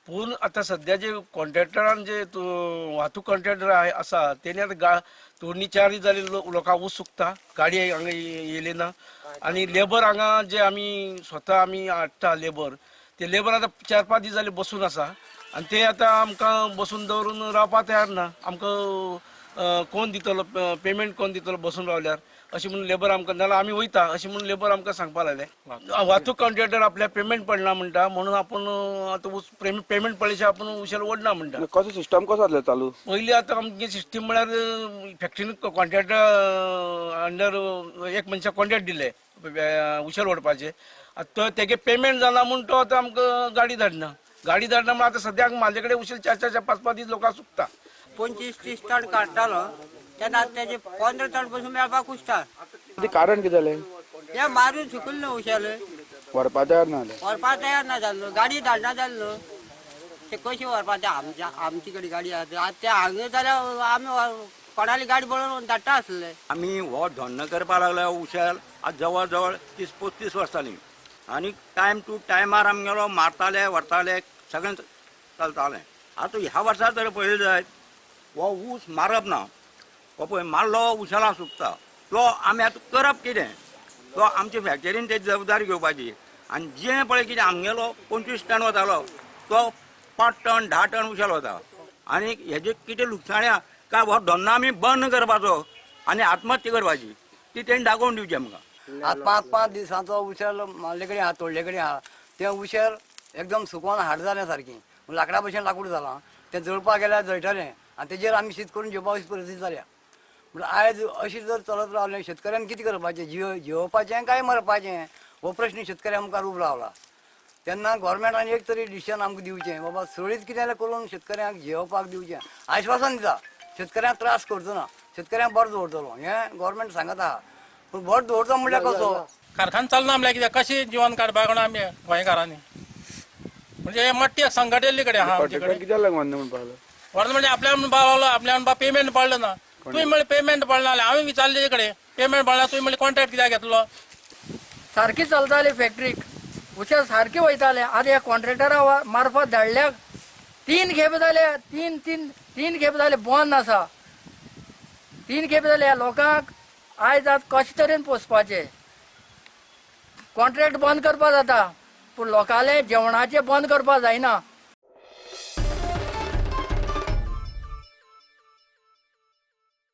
पूण आतां सद्या जे कॉन्ट्रॅक्टरान जे वाहतूक कॉन्ट्रॅक्टर आसा तेणी आतां तोडणी 4 दीस जाली लोकांक ऊस सुकता, गाडी हांगा येयली ना. आनी लेबर हांगा जे आमी स्वता आमी हाडटा लेबर, ते लेबर आतां 4-5 दीस जाले बसून आसा आनी ते आतां आमकां बसून दवरून रावपाक तयार ना. आमकां कोण दितलो पेमेंट, कोण दितलो बसून रावल्यार अशें म्हणून लेबर आमकां, नाल्यार आमी वयता अशें म्हणून लेबर आमकां सांगपाक लागले. वाहतूक कॉन्ट्रॅक्टर आपल्या पेमेंट पडना म्हणटा म्हणून आपूण आतां पेमेंट पडल्याशिवाय आपूण उशेल ओडना म्हणटा. कसो सिस्टम कसो जातलो चालू? पयलीं आतां आमगे सिस्टम म्हळ्यार फॅक्टरीन कॉन्ट्रॅक्टर अंडर एक मनशाक कॉन्ट्रॅक्ट दिले उशेल ओडपाचे, आतां तो तेगे पेमेंट जाना म्हूण तो आतां आमकां गाडी धाडना. गाडी धाडना म्हण आतां सद्याक म्हाजे कडेन उशेल 4-4, 5-5 दीस लोकांक सुकता. 25-30 टन काडटालो तेन्ना तेजे 15 टन पसून मेळपाक कुसता. कारण कितें जालें? हे मारून सुकले न्हू उशेल, व्हरपा तयार ना जालें, व्हरपा तयार ना जाल्लो, गाडी धाडना जाल्लो. ते कशी व्हरपा? आमच्या आमची कडेन गाडी आसा आतां ते हांगा जाल्यार आमी कोणाली गाडी पळोवन धाडटा आसले. आमी हो धंदो करपाक लागले उशेल आज जवळ जवळ 30-35 वर्सां जालीं आनी टायम टू टायमार आमगेलो मारताले व्हरताले सगळें चलतालें. आतां ह्या वर्सा तर पळयलें जायत हो ऊस मारप ना, हो पळय मारलो उशेलां सुकता. तो आमी आतां करप कितें? तो आमच्या फॅक्टरीन तेजी जबाबदारी घेवपाची. आनी जें पळय कितें आमगेलो 25 टन वतालो तो 5 टन 10 टन उशेल वता. आनी हेजे कितें लुकसाण आहा काय हो धंदो आमी बंद करपाचो आनी आत्महत्या करपाची ती तेणी दाखोवन दिवची आमकां. आतां 5-5 दिसांचो उशेल मारले कडेन आहा, तोडले कडेन आहा. तें उशेल एकदम सुकोन हाड जालें सारकें, लाकडा भशेन लाकूड जालां. तें जळपाक गेल्यार जळटलें आनी तेजेर आमी शीत करून जेवपा अशी परिस्थिती जाल्या. म्हणल्यार आयज अशी जर चलत रावलें शेतकऱ्यान कितें करपाचें? जियोवपाचें काय मरपाचें हो प्रश्न शेतकऱ्या मुखार उबो रावला. तेन्ना गोवोरमेंटान एक तरी डिसिजन आमकां दिवचें, बाबा सळीत कितें जाल्यार करून शेतकऱ्यांक जियोवपाक दिवचें. आश्वासन दिता शेतकऱ्यांक त्रास करचो ना, शेतकऱ्यांक बरो दवरतलो हें गोवोरमेंट सांगत आहा. पूण बरो दवरचो म्हणल्यार कसो? कारखानो चलना म्हणल्यार कितें कशें जिवन काडपाक कोण आमी गोंयकारांनी म्हणजे मोठे संकट येयल्ले कडेन आहा आमचे कडेन. कित्याक लागून म्हणपाक लागलो? व्हरना म्हणजे आपल्या म्हणपाक लागलो, आपल्या म्हणपा पेमेंट पडलें ना. तुवें म्हणलें पेमेंट पडना जाल्यार हांवें विचारलें तेजे कडेन पेमेंट पडना, तुवें म्हणलें कॉन्ट्रॅक्ट कित्याक घेतलो? सारकी चलताली फॅक्टरीक, उशेल सारकी वयताले. आतां ह्या कॉन्ट्रॅक्टरा मार्फत धाडल्याक 3 खेप जाले, तीन खेप जाले बंद आसा. 3 खेप जाले ह्या लोकांक आयज आतां कशे तरेन पोसपाचें? कॉन्ट्रॅक्ट बंद करपा जाता पूण लोकांले जेवणाचें बंद करपा जायना.